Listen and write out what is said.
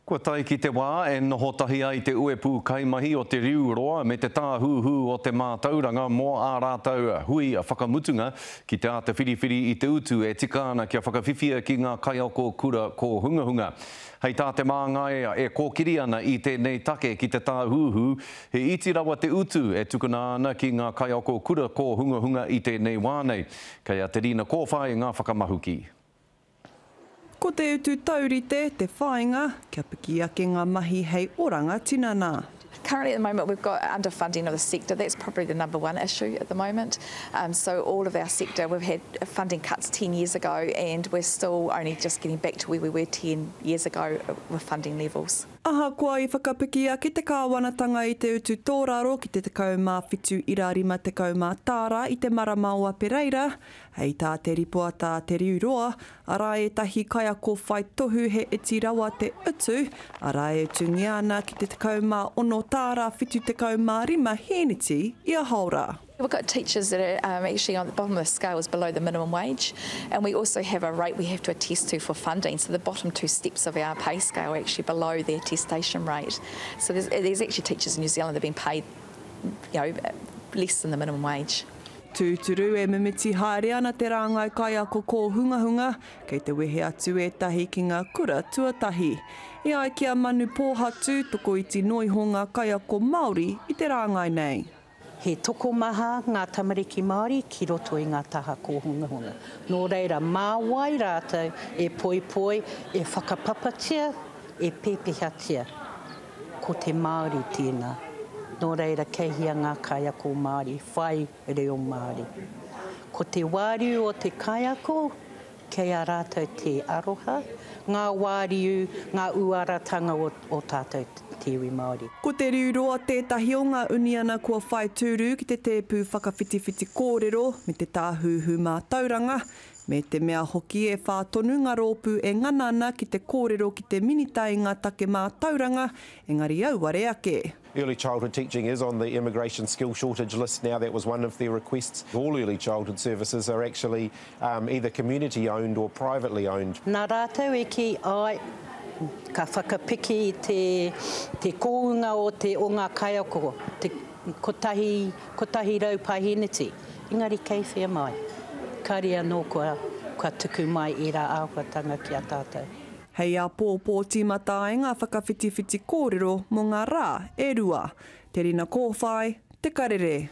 Kua tae ki te wā e noho tahi ai te uepū kaimahi o Te Riu Roa me te Tāhuhu o te Mātauranga mō ā rātou hui whakamutunga ki te āta whiriwhiri i te utu e tika ana kia whakawhiwhia ki ngā kaiako kura kōhungahunga. Hei tā te māngai e kōkiri ana i tēnei take ki te Tāhuhu, he iti rawa te utu e tukuna ana ki ngā kaiako kura kōhungahunga i tēnei wā nei. Kei a Te Rina Kōwhai ngā whakamahuki. Ko te utu taurite te whāinga kia piki ake ngā mahi hei oranga tinana. Currently at the moment we've got underfunding of the sector, that's probably the number one issue at the moment. Um, so all of our sector, we've had funding cuts 10 years ago and we're still only just getting back to where we were 10 years ago with funding levels. Ahakoa i whakapiki ake te kāwanatanga i te utu tōraro ki te 17.50 tāra i te marama o Apereira, Hei tā te ripoata a Te Riu Roa, arā ētahi kaiako whai tohu he iti rawa te utu, arā e utungia ana ki te 16 tāra 75 hēneti ia haora. We've got teachers that are um, actually on the bottom of the scale is below the minimum wage, and we also have a rate we have to attest to for funding. So the bottom two steps of our pay scale are actually below the attestation rate. So there's, there's actually teachers in New Zealand that have been paid, you know, less than the minimum wage. Tūturu, e mimiti haere ana te rāngai kaiako kōhungahunga, kei te wehe atu ētahi ki ngā kura tuatahi. E ai ki a Manu Pōhatu, tokoiti noa iho ngā kaiako Māori i te rāngai nei. He tokomaha ngā tamariki Māori ki roto i ngā taha kōhungahunga. Nō reira, mā wai rātou e poipoi, e whakapapatia, e pepehatia? Ko te Māori tēnā. Nō reira, kei hea ngā kaiako Māori whai reo Māori? Ko te wāriu o te kaiako, kei a rātou te aroha, ngā wāriu, ngā uaratanga o, o tātou te iwi Māori. Ko Te Riu Roa tētahi o ngā uniana kua whai tūru ki te tēpu whakawhitiwhiti kōrero me te tāhuhu mātauranga, Me te mea hoki e tonu ngā rōpū e ngana ana ki te kōrero ki te minita i ngā take mātauranga, engari auare ake. Early childhood teaching is on the immigration skill shortage list now. That was one of their requests. All early childhood services are actually um, either community owned or privately owned. Nā rātou e kī, āe, ka whakapiki te, te kōunga o, te, o ngā kaiako, te kotahi, 100 paheneti. Engari kei whea mai? Kāre anō kua, kua tuku mai ērā āhuatanga ki a tātou. Hei āpōpō tīmata ai ngā whakawhitiwhiti kōrero mō ngā rā e rua. Te Rina Kōwhai, Te Karere.